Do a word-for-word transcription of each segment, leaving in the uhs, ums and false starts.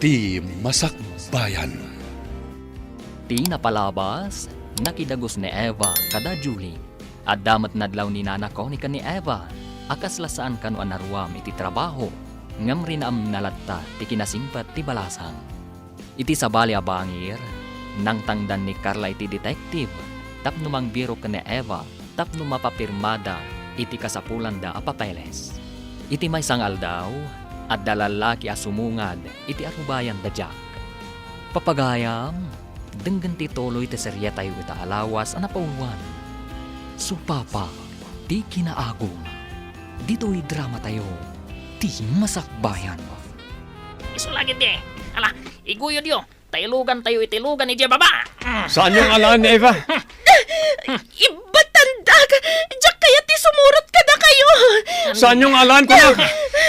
Ti Masakbayan. Ti napalabas, nakidagus ni Eva kada Julie. Adda met nadlaw ni Nana Connie ken ni Eva a kasla saan kano a naruam iti trabaho, ngem rinaamna latta ti kinasingpet ti balasang. Iti sabali a bangir, nangtangdan ni Carla iti detective tapno mangbirok ken ni Eva tapno mapapirmada iti kasapulanda a papeles. Iti maysa nga aldaw, adda lallaki a sumungad iti arubayan da Jack. Papagayam, denggen ti tuloy ti serietayo ita a lawas a napauluan. Supapa ti kinaagum. Ditoy dramatayo, ti masakbayan. Isu la ketdi. Ala, iguyodyo. Ta ilugantayo iti lugan idiay baba. Mm. Saanyo nga alaen ni Eva? Ibatandak! Diak kayat ti sumurot kadakayo! Saanyo nga alaen, kunak?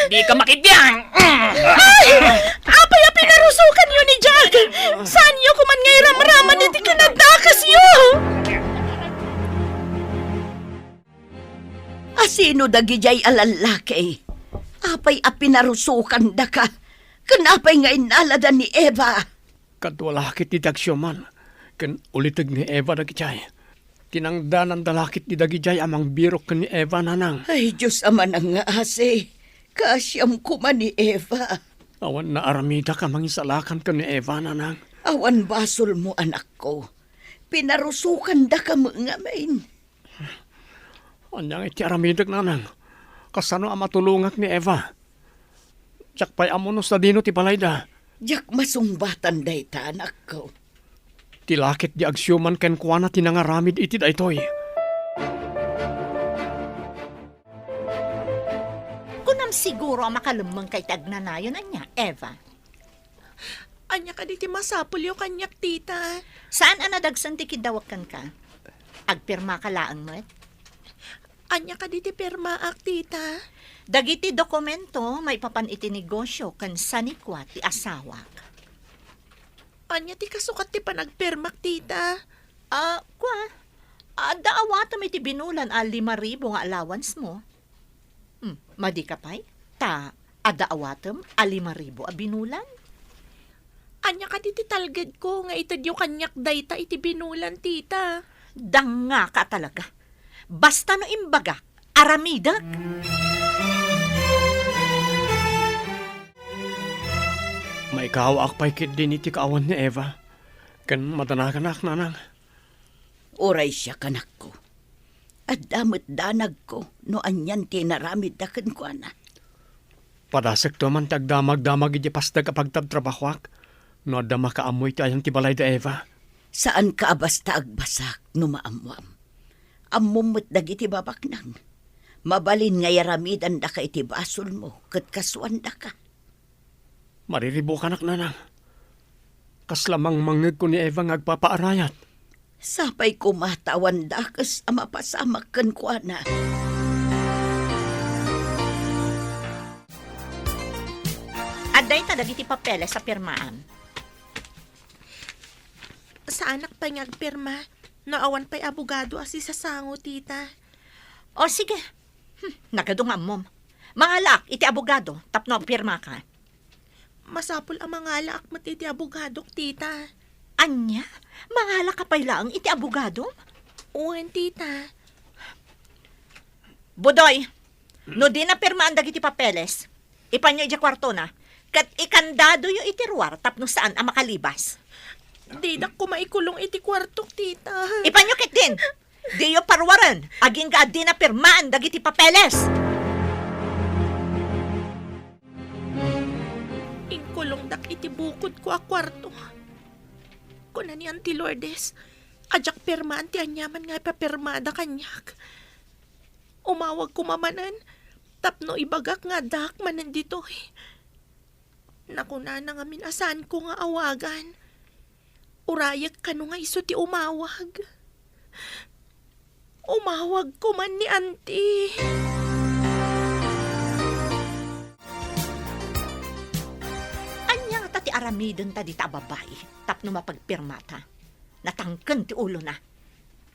Dika makitbiang! Mm. Ay! Apay a pinarusokanyo ni Jack? Saanyo koman nga iramraman iti kinadakesyo? Asino dagidiay a lallaki? Apay a pinarusokandaka? Ken apay nga innalada ni Eva? Kadua la ketdi ti agsiuman ken uliteg ni Eva dagidiay. Tinangdananda la ketdi dagidiay a mangbirok ken ni Eva, nanang. Ay, Dios a manangngaasi, kaasiam koma ni Eva. Awan naaramidak a mangisalakan ken ni Eva, nanang. Awan basolmo, anakko. Pinarusokandaka met ngamin. Ania ngay ti aramidek, nanang? Kasano a matulongak ni Eva? Diak pay ammo no sadino ti balayda. Diak masungbatan dayta, anakko. Ti la ketdi agsiuman kenkuana ti nangaramid iti daytoy. Kunam siguro a makalemmengka iti agnanayon, ania, Eva? Ania kadi ti masapulyo kaniak, tita? Saan a nadagsen ti kiddawek kenka? Agpirmaka laeng met? Ania kadi ti pirmaak, tita? Dagiti dokumento maipapan iti negosio ken sanikua ti asawak. Ania ti kasukat ti panagpirmak, tita? Ah, kua, adda awatem iti binulan a lima ribu nga allowance mo. Hmm, madika pay? Ta adda awatem a lima ribu a binulan. Ania kadi ti talgedko nga itedyo kaniak dayta iti binulan, tita? Dangngaka talaga. Basta no imbagak, aramidek. Maikawaak pay ketdin iti kaawan ni Eva, ken madanaganak, nanang. Uray siak, anakko. Adda met danagko no anian ti inaramidda kenkuana. Padasekto man ti agdamagdamag idiay pasdek a pagtabtrabahoak no adda makaammo iti ayan ti balayda, Eva. Saanka a basta agbasak no maammoam. Ammom met dagiti babaknang. Mabalin nga iyaramidandaka iti basolmo ket kasuandaka. Mariribukanak, nanang. Kasla mangmangngegko ni Eva nga agpapaarayat. Sapay koma ta awan dakes a mapasamak kenkuana. Adda ita dagiti papeles a pirmaan. Saanak pay nga agpirma no awan pay abogado a sisasango, tita. O, sige. Hmm, nagadu nga ammom. Mangalaak iti abogado tapno agpirmaka. Masapul a mangalaak met iti abogadok, tita. Ania? Mangalaka pay laeng iti abogado? Wen, tita. Budoy, no dina pirmaan dagiti papeles, ipanyo idiay kuartona, ket ikandadoyo iti ruar tapno saan a makalibas. Didak koma ikulong iti kuartok, tita. Ipanyo ketdin! Diyo paruaren, agingga a dina pirmaan dagiti papeles! Inkulongdak iti bukodko a kuarto. Kuna ni Auntie Lourdes a diak pirmaan ti aniaman nga ipapirmada kaniak. Umawag koma manen tapno ibagak nga addaak manen ditoy. Nakunana ngamin a saanko nga awagan. Urayek kano nga isu ti umawag. Umawag koman ni Auntie. Ania ngata ti aramidenta dita a babai tapno mapagpirmata? Natangken ti ulona.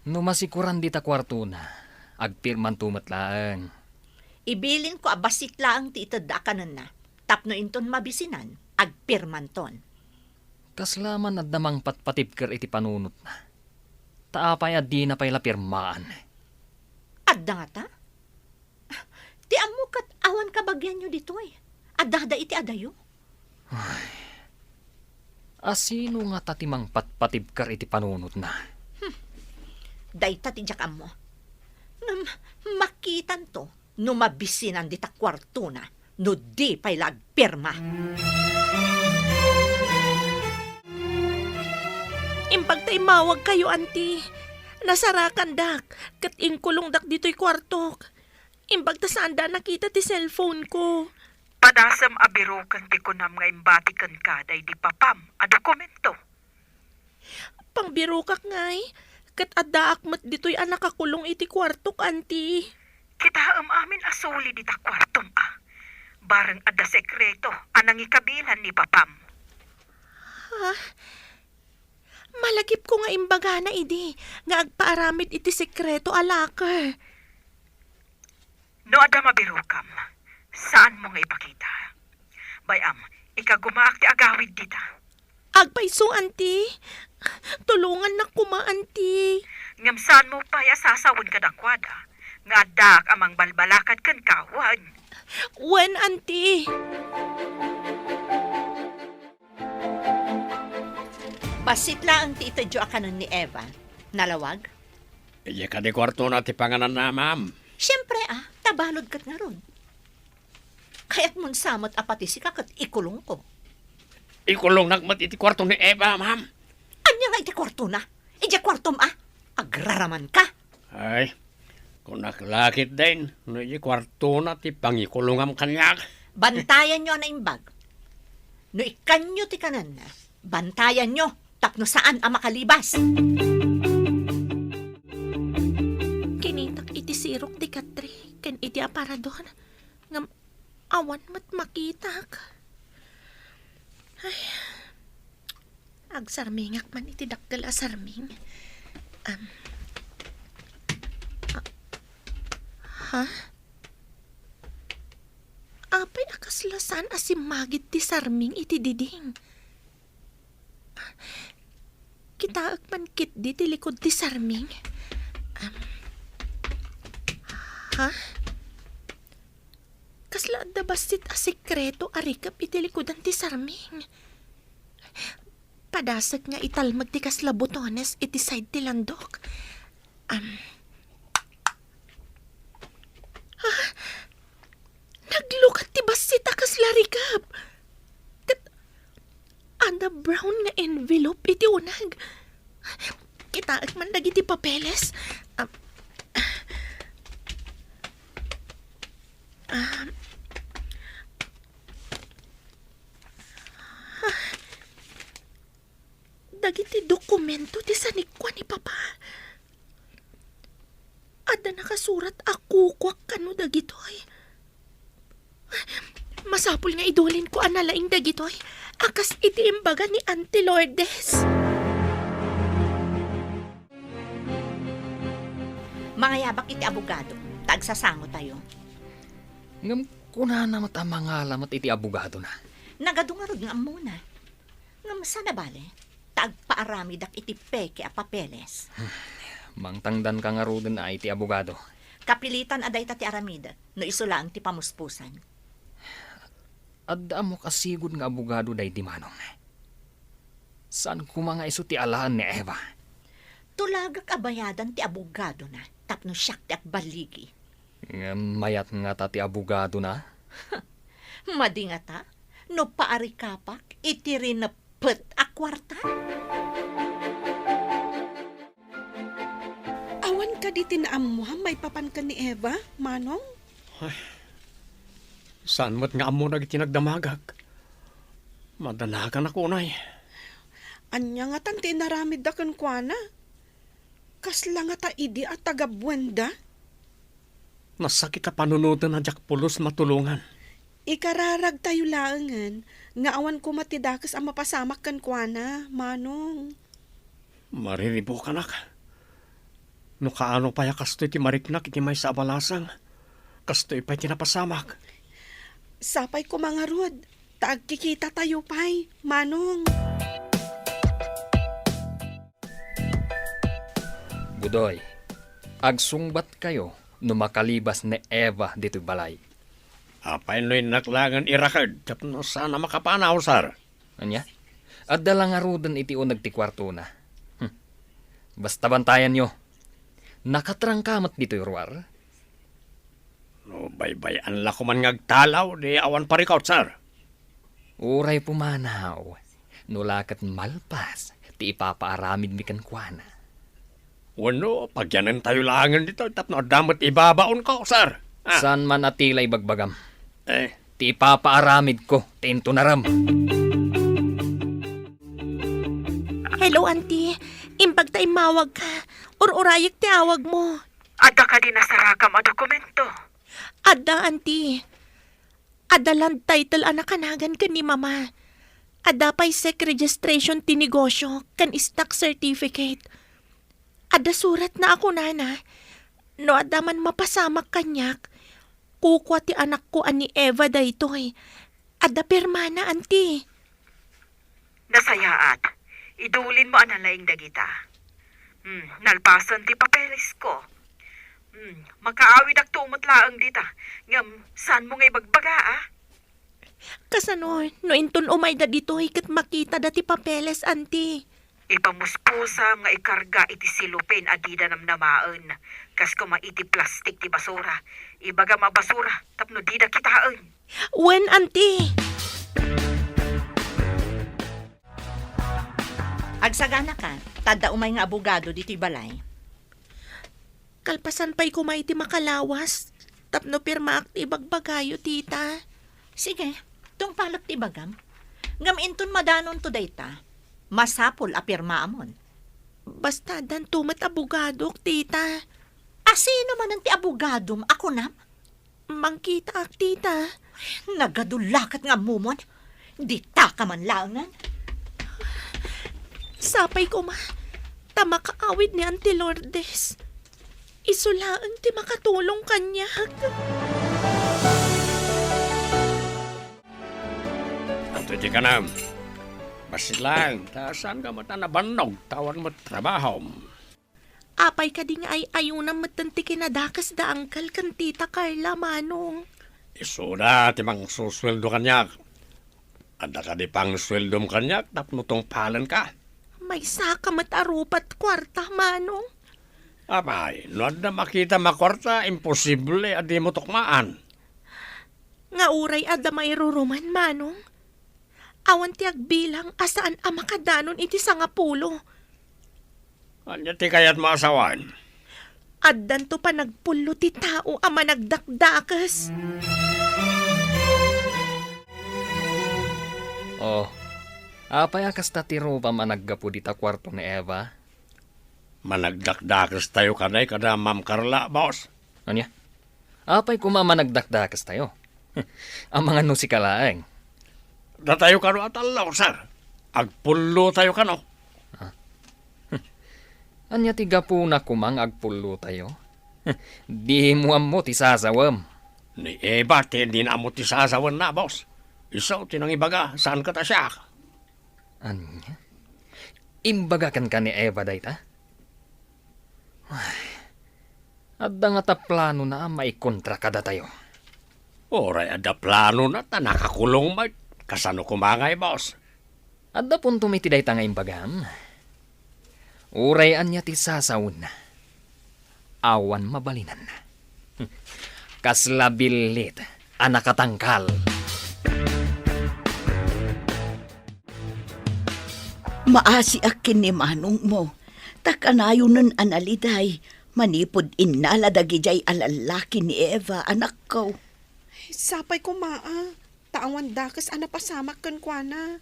No masikuran dita kuartona, agpirmanto met laeng. Ibilinko a bassit laeng ti itedda a kanenna tapno inton mabisinan, agpirmanton. Kasla man adda mangpatpatibker iti panunotna. Ta apay a dina pay la pirmaan? Adda ngata? Ti ammo ket awan kabagianyo ditoy. Addada iti adayo. Ay. Asino ngata ti mangpatpatibker iti panunotna? Hmm. Dayta ti diak ammo. Ngem makitanto no mabisinan dita kuartona no di pay la agpirma. Imbag ta immawagkayo, Auntie. Nasarakandak, ket inkulongdak ditoy kuartok. Imbag ta saanda a nakita ti cellphone ko. Padasem a biroken ti kunam nga imbati kenka daydi papam a dokumento. Pangbirokak ngay, ket addaak met ditoy a nakakulong iti kuartok, Auntie. Kitaem amin a suli dita kuartom a. Bareng adda sekreto a nangikabilan ni papam. Ha? Malagipko nga imbagana idi nga agpaaramid iti sekreto a locker. No adda mabirokam, saanmo nga ipakita. Bay-am, ikagumaak ti agawid dita. Agpayso, Auntie. Tulongannak koma, Auntie. Ngem saanmo pay a sasawen kadakuada nga addaak a mangbalbalakad kenka, wen? Wen, Auntie. Bassit laeng ti itedyo a kanen ni Eva. Nalawag? Idiay kadi kuartona ti pangananna, ma'am. Siempre, a, ta balud ket ngarud. Kayatmon sa met a pati sika ket ikulongko. Ikulongnak met iti kuarto ni Eva, ma'am. Ania nga iti kuartona? Idiay kuartom a? Agraramanka. Ay, kunak la ketdin, no idiay kuartona ti pangikulongam kaniak. Bantayanyo a naimbag. No ikkanyo ti kanenna, bantayanyo tapno saan a makalibas. Kinitak iti sirok ti katre ken iti aparador, ngem awan met makitak. Ay. Agsarmingak man iti dakkel a sarming. Am. A-, ha? Apay a kasla saan a simmagid ti sarming iti diding? Kitaek man ketdi ti likud ti sarming. Am. Ha? Kasla adda bassit a sekreto a rikep iti likudan ti sarming. Padasek nga italmek ti kasla botones iti side ti landok. Am. Ah, naglukat ti bassit a kasla rikep. Ket adda brown nga envelope iti uneg. Kitaek man dagiti papeles. Am, am, Dagiti dokumento ti sanikua ni Papa. Adda nakasurat a kukuak kano dagitoy. Masapul nga idulinko a nalaing dagitoy a kas iti imbaga ni Auntie Lourdes. Mangayabak iti abogado, ta agsasangotayo. Ngem kunana met a mangala met iti abogadona. Nagadu ngarud nga ammona. Ngem saan a bale, ta agpaaramidak iti peke a papeles. Mangtangdanka ngaruden a iti abogado. Kapilitan a dayta ti aramidek, no isu laeng ti pamuspusan. Adda ammok a sigud nga abogado daydi manong. Saan koma nga isu ti alaen ni Eva. Tulagak a bayadan ti abogadona tapno siak ti agbaligi. Ngem mayat ngata ti abogadona? Madi ngata no paarikapak iti rineppet a kuarta? Awan kadi ti naammoam maipapan ken ni Eva, Manong? Ay, saan met nga ammo dagiti nagdamagak. Madanaganak unay. Ania ngatan ti inaramidda kenkuana? Kasla ngata idi a tagabuenda? Nasakit a panunoten a diak pulos matulongan. Ikararagtayo laengen nga awan koma ti dakes a mapasamak kenkuana, Manong. Mariribukanak. No kaano pay a kastoy ti mariknak iti maysa a balasang, kastoy pay ti napasamak. Sapay koma ngarud, Ta agkikitatayo pay, Manong. Budoy, agsungbatkayo no makalibas ni Eva ditoy balay. Apay no innak laengen iraked tapno saan a makapanaw, sir? Ania? Adda la ngaruden iti uneg ti kuartona. Hmm. Basta bantayanyo. Nakatrangka met ditoy ruar? No baybay-an la koman nga agtalaw, di awan parikut, sir. Uray pumanaw, no la ket malpas ti ipapaaramidmi kenkuana. Wenno, pagyanentayo laengen ditoy tapno adda met ibabaonko, sir. Ah. Saan man a tila ibagbagam. Eh. Ti ipapaaramidko, ti intunarem. Hello, Auntie. Imbag ta immawagka. Ur-urayek ti awagmo. Adda kadi nasarakam a dokumento? Adda, Auntie. Adda land title a nakanagan ken ni Mama. Adda pay sec registration ti negosyo ken stock certificate. Adda suratna a kunana, no adda man mapasamak kaniak, kukua ti anakko a ni Eva daytoy. Adda pirmana, Auntie. Nasayaat. Idulinmo a nalaing dagita. Hmm, nalpasen ti papelesko. Hmm, makaawidakto met laeng dita. Ngem, saanmo nga ibagbaga, a? Kasano, no inton umayda ditoy ket makitada ti papeles, Auntie? Ipamuspusam nga ikarga iti silupin a dida namnamaen, kas koma iti plastik ti basura. Ibagam a basura tapno dida kitaen. Wen, Auntie. Agsaganaka, ta adda umay nga abogado ditoy balay. Kalpasan pay koma iti makalawas, tapno pirmaak ti ibagbagayo, tita. Sige, tungpalek ti ibagam. Ngem inton madanonto dayta, masapul a pirmaamon. Basta addanto met abogadok, tita. A sino manen ti abogadom a kunam? Mangkitaak, tita. Nagadu la ket nga ammomon. Ditaka man laengen. Sapay koma, ta makaawid ni Auntie Lourdes. Isu laeng ti makatulong kaniak. Adtoy ti kanam. Bassit laeng, ta saanka met a nabannog, ta awan met trabahom. Apay kadi nga ay-ayonam metten ti kinadakes da Uncle ken Tita Carla, Manong? Isuda ti mangsusueldo kaniak. Adda kadi pangsueldom kaniak tapno tungpalenka? Maysaka met a rupa ti kuarta, Manong. Apay, no adda makitam a kuarta, imposible a dimo tukmaan. Nga uray adda mairuruman, Manong. Awan ti agbilang a saan a makadanon iti sangapulo. Ania ti kayatmo a sawen? Addanto panagpullo ti tao a managdakdakes. Oh, apay a kasta ti rupam a naggapu dita kuarto ni Eva? Managdakdakestayo kadi kada Ma'am Carla, boss. Ania? Apay koma a managdakdakestayo? Amangan no sika laeng. Datayo kano a tallo, sir. Agpullotayo kano. Ah. Ania ti gapuna koma nga agpullotayo? Dimo ammo ti sasawem. Ni Eva ti dina ammo ti sasawenna, boss. Isu ti nangibaga, saan ket a siak. Ania? Imbaga kenka ni Eva dayta? Ay, adda ngata planona a maikontra kadatayo. Uray adda planona ta nakakulong met. Kasano koma ngay, boss? Adda puntom iti dayta nga imbagam. Uray ania ti sasawenna, awan mabalinanna. Kasla billit a nakatangkal. Maasiak ken ni manongmo, ta kanayonen a naliday manipud innala dagidiay a lallaki ni Eva, anakko. Sapay koma a, ta awan dakes a napasamak kenkuana.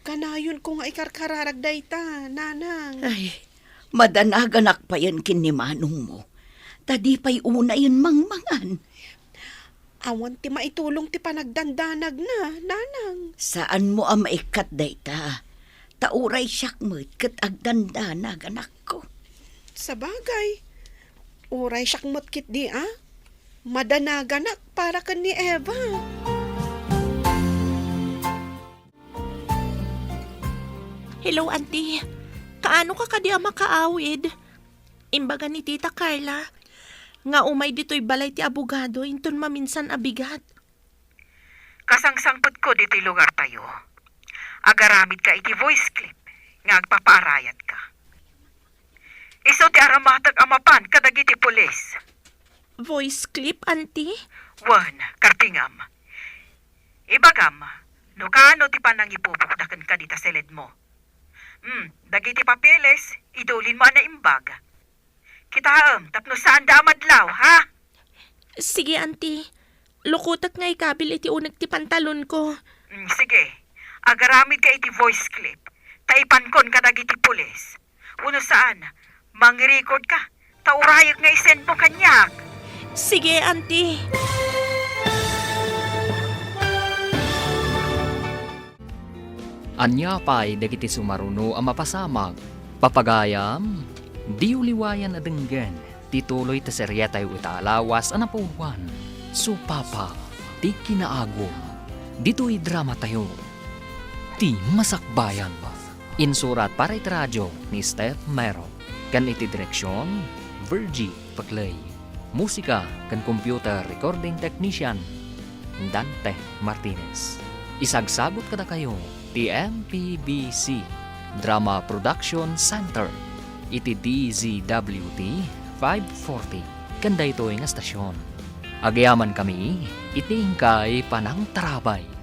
Kanayonko nga ikarkararag dayta, nanang. Ay, madanaganak payen ken ni manongmo, ta di pay unayen mangmangan. Awan ti maitulong ti panagdandanagna, nanang. Saanmo a maikkat dayta, ta uray siak met ket agdandanag, anakko. Sabagay, uray siak met ketdi a madanaganak para ken ni Eva. Hello, Auntie. Kaano ka kadi a makaawid? Imbaga ni Tita Carla nga umay ditoy balay ti abogado inton maminsan a bigat. Kasangsangpetko ditoy lugartayo. Agaramidka iti voice clip nga agpapaarayatka. Isu ti aramatek a mapan kadagiti pulis. Voice clip, Auntie? Wen, kartingam. Ibagam, no kaano ti panangipupokda kenka dita siledmo. Hmm, dagiti papeles, idulinmo a naimbag. Kitaem, tapno saanda a madlaw, ha? Sige, Auntie. Lukotek nga ikabil iti uneg ti pantalonko. Hmm, sige. Agaramidka iti voice clip. Ta ipankon kadagiti pulis. Wenno saan, mangrecord ka. Ta urayek nga isendmo kaniak. Sige, Auntie. Ania pay dagiti sumaruno a mapasamak? Papagayam, diyo liwayan a denggen ti tuloy ti serietayo ita a lawas a napauluan, Supapa ti Kinaagum. Ditoy dramatayo, Ti Masakbayan. Insurat para iti radio ni Steph Mero, ken iti direksion, Virgie Paclay. Musika ken computer recording technician, Dante Martinez. Isagsagut kadakayo ti M P B C Drama Production Center iti D Z W T five forty ken daytoy nga stasyon. Agyamankami iti inkay panangtarabay.